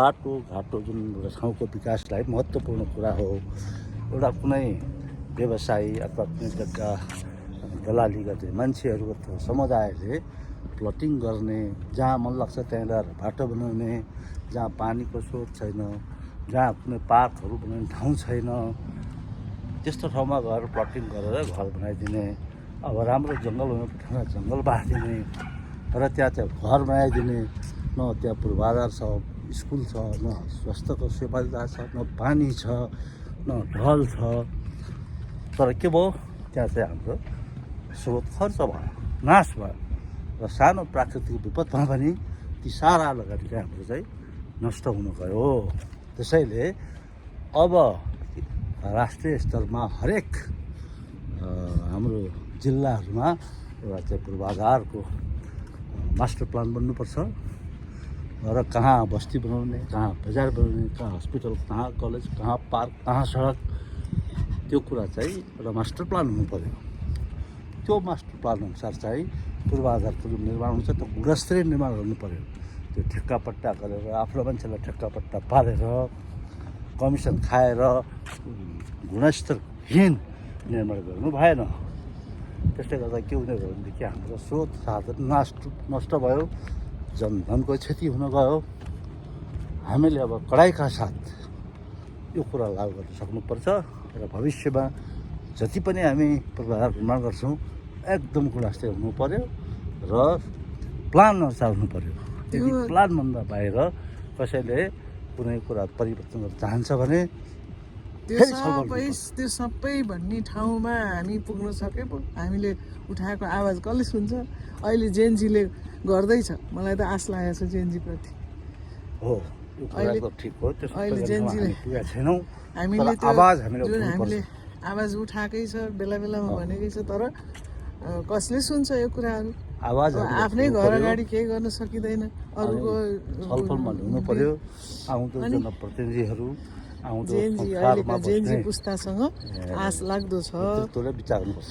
बाटोघाटो जुन एउटा ठाउँको विकासलाई महत्त्वपूर्ण कुरा हो। एउटा कुनै व्यवसायी अथवा कुनै जग्गा दलाली गर्ने मान्छेहरू अथवा समुदायले प्लटिङ गर्ने, जहाँ मन लाग्छ त्यहाँ ल्याएर बाटो बनाउने, जहाँ पानीको स्रोत छैन, जहाँ कुनै पार्कहरू बनाउने ठाउँ छैन, त्यस्तो ठाउँमा गएर प्लटिङ गरेर घर बनाइदिने। अब राम्रो जङ्गल हुनुको ठाउँमा जङ्गल बाँधिदिने र त्यहाँ चाहिँ घर बनाइदिने। न त्यहाँ पूर्वाधार छ, स्कुल छ, न स्वास्थ्यको सुविधा छ, न पानी छ, न ढल छ। तर के भयो, त्यहाँ चाहिँ हाम्रो स्रोत खर्च भयो, नाश भयो र सानो प्राकृतिक विपदमा पनि ती सारा लगानी चाहिँ हाम्रो चाहिँ नष्ट हुन गयो। त्यसैले अब राष्ट्रिय स्तरमा हरेक हाम्रो जिल्लाहरूमा एउटा चाहिँ पूर्वाधारको मास्टर प्लान बन्नुपर्छ र कहाँ बस्ती बनाउने, कहाँ बजार बनाउने, कहाँ हस्पिटल, कहाँ कलेज, कहाँ पार्क, कहाँ सडक, त्यो कुरा चाहिँ एउटा मास्टर प्लान हुनु पर्यो। त्यो मास्टर प्लान अनुसार चाहिँ पूर्वाधारको जुन निर्माण हुन्छ त्यो गुणस्तरीय निर्माण गर्नु पर्यो। त्यो ठेक्कापट्टा गरेर आफ्नो मान्छेलाई ठेक्कापट्टा पारेर कमिसन खाएर गुणस्तरहीन निर्माण गर्नु भएन। त्यसले गर्दा के हुने भयो भनेदेखि हाम्रो स्रोत साधन नष्ट भयो, जनधनको क्षति हुन गयो। हामीले अब कडाइका साथ यो कुरा लागू गर्न सक्नुपर्छ र भविष्यमा जति पनि हामी पूर्वाधार निर्माण गर्छौँ एकदम गुणस्तरीय हुनु पर्यो र प्लान अनुसार हुनु पर्यो। यदि प्लानभन्दा बाहिर कसैले कुनै कुरा परिवर्तन गर्न चाहन्छ भने त्यो सबै भन्ने ठाउँमा हामी पुग्न सके पो। हामीले उठाएको आवाज कसले सुन्छ? अहिले जेनजीले गर्दैछ। मलाई त आश लागेको छ जेनजीप्रति। हो, यो कुरा त ठिक हो। अहिले जेनजीले पुगेका छैनौँ। हामीले हामीले आवाज उठाएकै छ, बेला बेलामा भनेकै छ, तर कसले सुन्छ यो कुराहरू? आवाज आफ्नै घर अगाडि केही गर्न सकिँदैन। अरूको छलफलमा हुनु पर्यो। आउँदो जनप्रतिनिधिहरू, आउँदो जेनजी पुस्तासँग आश लाग्दो छ। विचार गर्नुपर्छ।